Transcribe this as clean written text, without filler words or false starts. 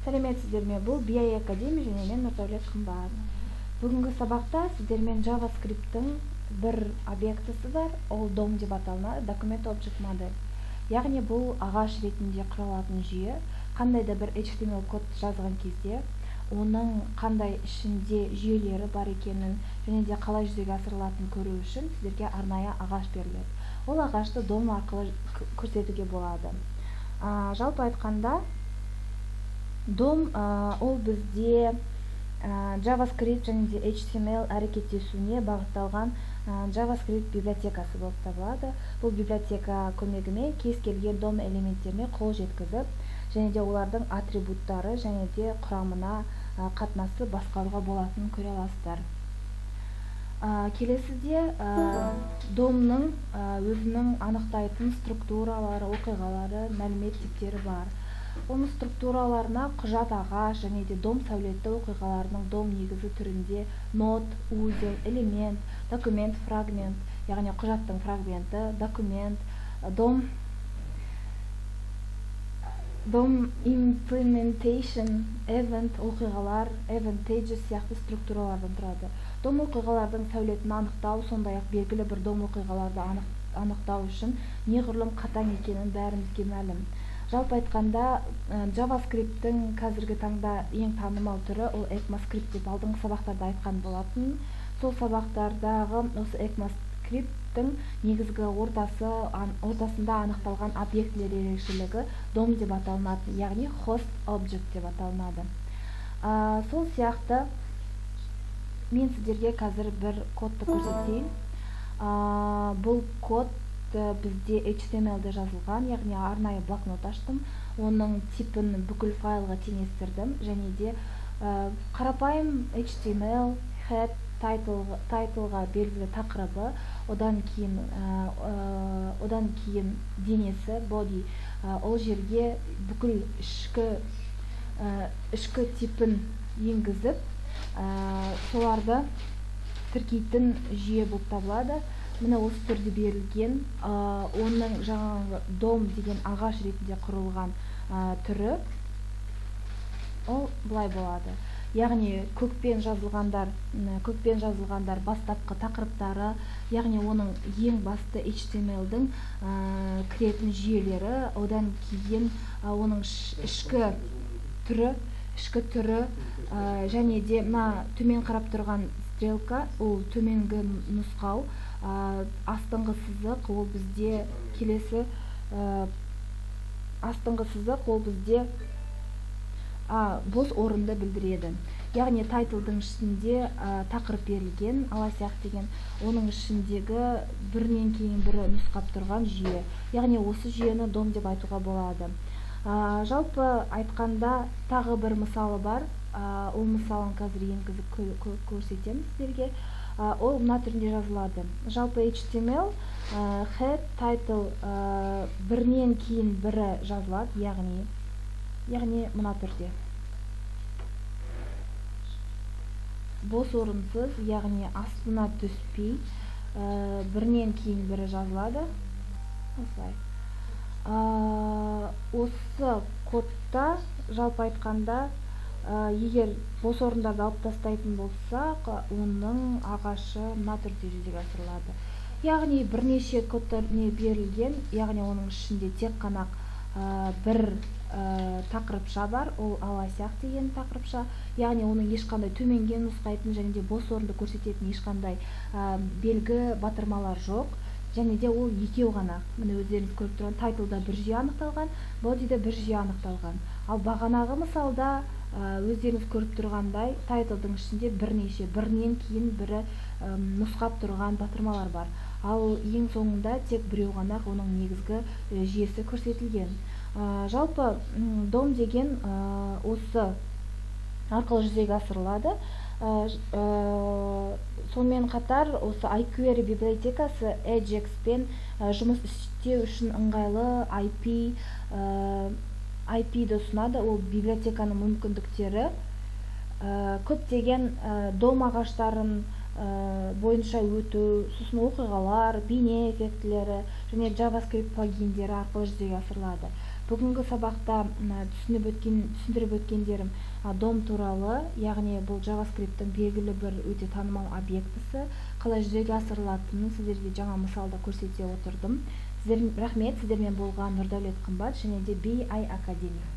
Сәлеметсіздер ме! Бұл BI Academy және мен, Нұрдәулет Қымбат. Бүгінгі сабақта сіздермен JavaScript'тің бір объектісі бар, ол DOM деп аталынады, Document Object Model. Яғни бұл ағаш ретінде құралатын жүйе. Қандай да бір HTML код жазған кезде оның қандай ішінде жүйелері бар екенін және де қалай жүзеге асырылатынын көру үшін сіздерге арнайы ағаш беріледі. Ол ағашты DOM арқылы көрсетуге болады. Жалпы айтқанда, DOM ол бізде JavaScript және де HTML әрекеттесуіне бағытталған JavaScript библиотекасы болып табылады. Бұл библиотека көмегімен кез келген DOM элементтеріне қол жеткізіп және де олардың атрибуттары және де құрамына қатынасы басқаруға болатынын көре аласыздар. Келесіде DOM-ның өзінің анықтайтын структуралары, оқиғалары, мәлімет типтері бар. Оның структураларына құжат ағаш және де DOM сәулетті оқиғаларының DOM негізі түрінде нод, узел, элемент, документ фрагмент, яғни құжаттың фрагменті, документ, DOM implementation, event оқиғалар, event tags сияқты структуралардан тұрады. DOM оқиғалардың сәулетін анықтау, сондай-ақ белгілі бір DOM оқиғаларды анықтау үшін неғұрлым қатаң екенін бәрімізге мәлім. Жалпы айтқанда, JavaScript'тің қазіргі таңда ең танымал түрі ол ECMAScript деп алдыңғы сабақтарда айтқан болатын. Сол сабақтардағы осы ECMAScript'тің негізгі ортасында анықталған объектілер ерекшелігі DOM деп аталынады, яғни host object деп аталынады. Сол сияқты мен сіздерге қазір бір кодты көрсетейін. Бұл код бізде HTML-де жазылған, яғни арнайы блокнот аштым, оның типін бүкіл файлға теңестірдім және де қарапайым HTML head title, titleға белгілі тақырыбы, одан кейін денесі body, ол жерге бүкіл ішкі типін енгізіп, соларды тіркейтін жүйе болып табылады. Міне, осы түрде берілген. Оның жаңағы DOM деген ағаш ретінде құрылған түрі ол былай болады, яғни көкпен жазылғандар бастапқы тақырыптары, яғни оның ең басты HTML-дің кіретін жүйелері, одан кейін оның ішкі түрі және де мына төмен қарап тұрған стрелка ол төменгі нұсқау, астыңғы сызық ол бізде келесі, астыңғы сызық ол бізде бос орынды білдіреді. Яғни titleдың ішінде тақырып берілген, аласақ деген, оның ішіндегі бірінен кейін бірі нұсқап тұрған жүйе, яғни осы жүйені DOM деп айтуға болады. Жалпы айтқанда, тағы бір мысалы бар. Ол мысалын қазір енгізіп көрсетемін сіздерге. Ол мына түрінде жазылады. Жалпы HTML head title бірінен кейін бірі жазылады, яғни мына түрде бос орынсыз, яғни астына түспей, бірінен кейін бірі жазылады осылай. Осы кодта, жалпы айтқанда, егер бос орындарды алып тастайтын болсақ, оның ағашы мына түрде жүзеге асырылады, яғни бірнеше кодтар не берілген, яғни оның ішінде тек қана бір тақырыпша бар, ол аласақ деген тақырыпша, яғни оның ешқандай төменге нұсқайтын және де бос орынды көрсететін ешқандай белгі батырмалар жоқ және де ол екеу ғана. Міне, өздеріңіз көріп тұрған, titleда бір жүйе анықталған, bodyда бір жүйе анықталған. Ал бағанағы мысалда өздеріңіз көріп тұрғандай, titleдың ішінде бірнеше, бірінен кейін бірі нұсқап тұрған батырмалар бар, ал ең соңында тек біреу ғана, оның негізгі жүйесі көрсетілген. Жалпы DOM деген осы арқылы жүзеге асырылады. Сонымен қатар осы iQuery библиотекасы Ajax пен жұмыс істеу үшін ыңғайлы API-ді ұсынады. Ол библиотеканың мүмкіндіктері көптеген DOM ағаштарын бойынша өту, сосын оқиғалар, бейне эффектілері және JavaScript плагиндері арқылы жүзеге асырылады. Бүгінгі сабақта түсініп өткен, түсіндіріп өткендерім DOM туралы, яғни бұл JavaScript'тің белгілі бір өте танымал объектісі, қалай жүзеге асырылатынын сіздерге жаңа мысалда көрсете отырдым. Сіздер, рахмет. Сіздермен болған Нұрдәулет Қымбат және де BI Academy.